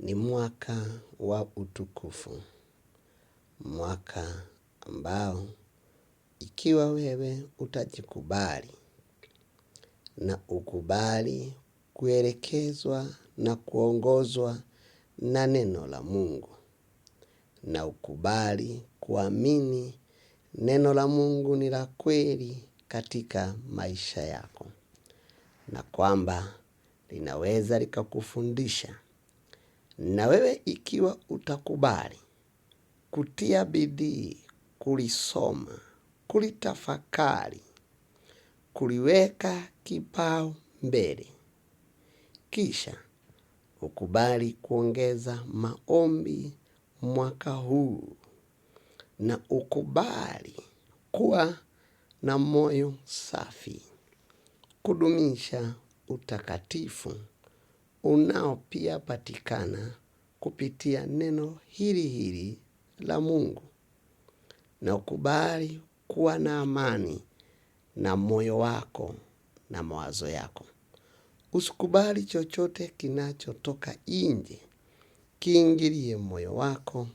Ni mwaka wa utukufu, mwaka ambao ikiwa wewe utajikubali na ukubali kuelekezwa na kuongozwa na neno la Mungu na ukubali kuamini neno la Mungu ni la kweli katika maisha yako, na kwamba linaweza likakufundisha, na wewe ikiwa utakubali kutia bidii kulisoma, kulitafakari, kuliweka kipao mbele, kisha ukubali kuongeza maombi mwaka huu na ukubali kuwa na moyo safi, kudumisha utakatifu unao pia patikana kupitia neno hili hili la Mungu, na ukubali kuwa na amani na moyo wako na mawazo yako. Usikubali chochote kinachotoka nje kiingilie moyo wako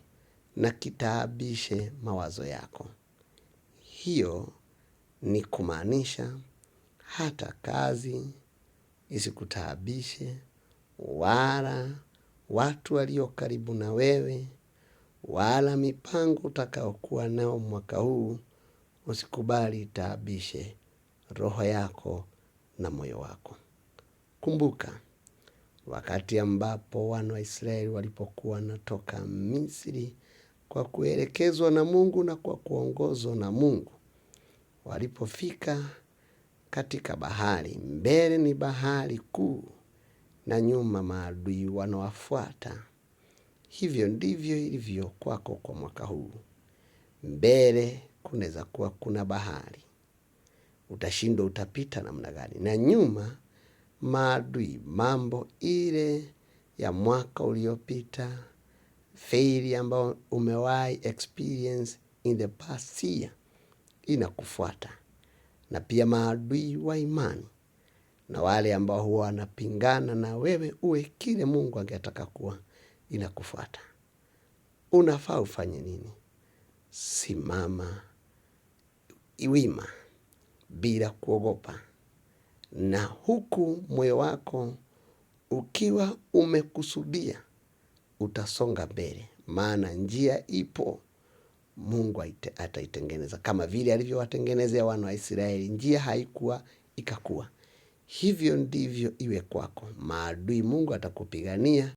na kitaabishe mawazo yako. Hiyo ni kumaanisha hata kazi isikutaabishe, wala watu walio karibu na wewe, wala mipango utakayokuwa nao mwaka huu, usikubali itaabishe roho yako na moyo wako. Kumbuka, wakati ambapo wana wa Israeli walipokuwa wanatoka Misri kwa kuelekezwa na Mungu na kwa kuongozwa na Mungu, walipofika katika bahari, mbele ni bahari kuu na nyuma maadui wanawafuata. Hivyo ndivyo ilivyo kwako kwa mwaka huu. Mbele kunaweza kuwa kuna bahari, utashindwa utapita namna gani, na nyuma maadui, mambo ile ya mwaka uliopita, faili ambayo umewahi experience in the past year inakufuata, na pia maadui wa imani na wale ambao huwa wanapingana na wewe uwe kile Mungu angetaka kuwa, inakufuata. Unafaa ufanye nini? Simama wima bila kuogopa, na huku moyo wako ukiwa umekusudia, utasonga mbele, maana njia ipo. Mungu ataitengeneza kama vile alivyowatengenezea wana wa Israeli. Njia haikuwa ikakuwa. Hivyo ndivyo iwe kwako. Maadui Mungu atakupigania.